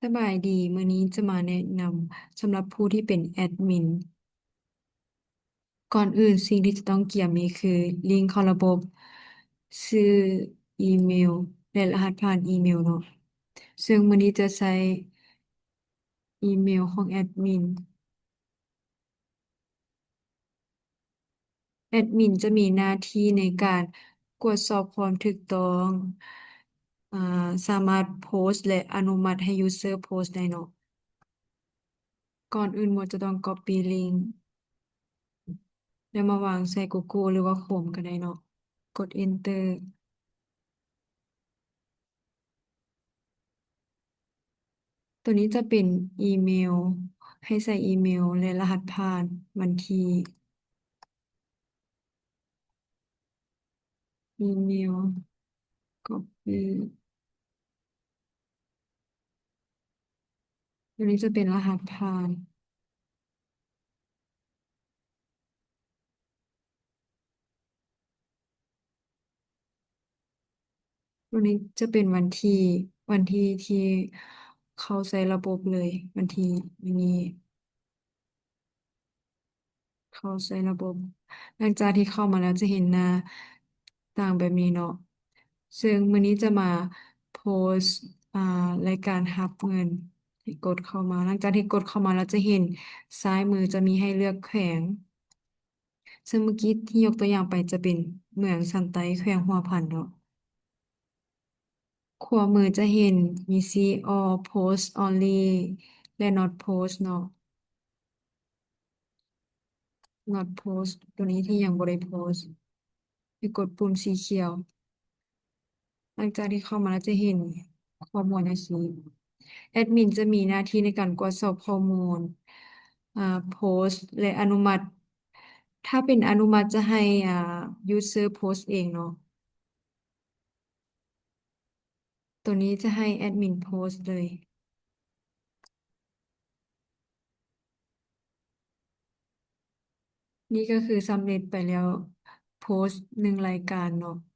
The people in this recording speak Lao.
ສະບາຍດີ, ມື້ນີ້ຈະມາແນະນຳສຳລັບຜູ້ທີ່ເປັນແອດມິນ. ກ່ອນອື່ນ, ສິ່ງທີ່ຈະຕ້ອງກຽມມີຄື ລິ້ງເຂົ້າລະບົບ, ຊື່ອີເມວ ແລະ ລະຫັດຜ່ານອີເມວເນາະ. ເຊິ່ງມື້ນີ້ຈະໃຊ້ອີເມວຂອງແອດມິນ. ແອດມິນຈະມີໜ້າທີ່ໃນການກວດສອບຄວາມຖືກຕ້ອງ, ອາ, ສາມາດໂພສ ແລະ ອະນຸມັດໃຫ້ຢູເຊີໂພສໄດ້ເນາະ. ກ່ອນອື່ນໝົດຈະຕ້ອງກັອບປີ້ລິ້ງ ແລ້ວມາວາງໃສ່ Google ຫຼືວ່າ Chrome ກໍໄດ້ເນາະ. ກົດ Enter. ຕົວນີ້ຈະເປັນອີເມວ, ໃຫ້ໃສ່ອີເມວ ແລະ ລະຫັດຜ່ານບັນທີ. ອີເມວ Copy. ຕົວນີ້ຈະເປັນລະຫັດຜ່ານ. ຕົວນີ້ຈະເປັນວັນທີ, ວັນທີທີ່ເຂົ້າໃຊ້ລະບົບເລີຍ, ວັນທີນີ້. ເຂົ້າໃຊ້ລະບົບ. ຫຼັງຈາກທີ່ເຂົ້າມາແລ້ວຈະເຫັນໜ້າຕ່າງແບບນີ້ເນາະ. ເຊິ່ງມື້ນີ້ຈະມາໂພສ ອາ ລາຍການຮັບເງິນ. ໃຫ້ກົດເຂົ້າມາ. ຫຼັງຈາກທີ່ກົດເຂົ້າມາແລ້ວຈະເຫັນຊ້າຍມືຈະມີໃຫ້ເລືອກແຂວງ. ເຊິ່ງເມື່ອກີ້ທີ່ຍົກຕົວຢ່າງໄປຈະເປັນເມືອງຊັນໃຕ້ ແຂວງຫົວພັນເນາະ. ຂວາມືຈະເຫັນມີ See All, Post Only ແລະ Not Post ເນາະ. Not Post ຕົວນີ້ທີ່ຍັງບໍ່ໄດ້ໂພສ. ໃຫ້ກົດປຸ່ມສີຂຽວ. ຫຼັງຈາກທີ່ເຂົ້າມາແລ້ວຈະເຫັນຂໍ້ມູນອາຊີບ. ແອດມິນຈະມີໜ້າທີ່ໃນການກວດສອບຂໍ້ມູນ, ອາ, ໂພສ ແລະ ອະນຸມັດ. ຖ້າເປັນອະນຸມັດຈະໃຫ້, ອາ, ຢູເຊີໂພສເອງເນາະ. ຕົວນີ້ຈະໃຫ້ແອດມິນໂພສເລີຍ. ນີ້ກໍຄືສຳເລັດໄປແລ້ວໂພສໜຶ່ງລາຍການເນາະ.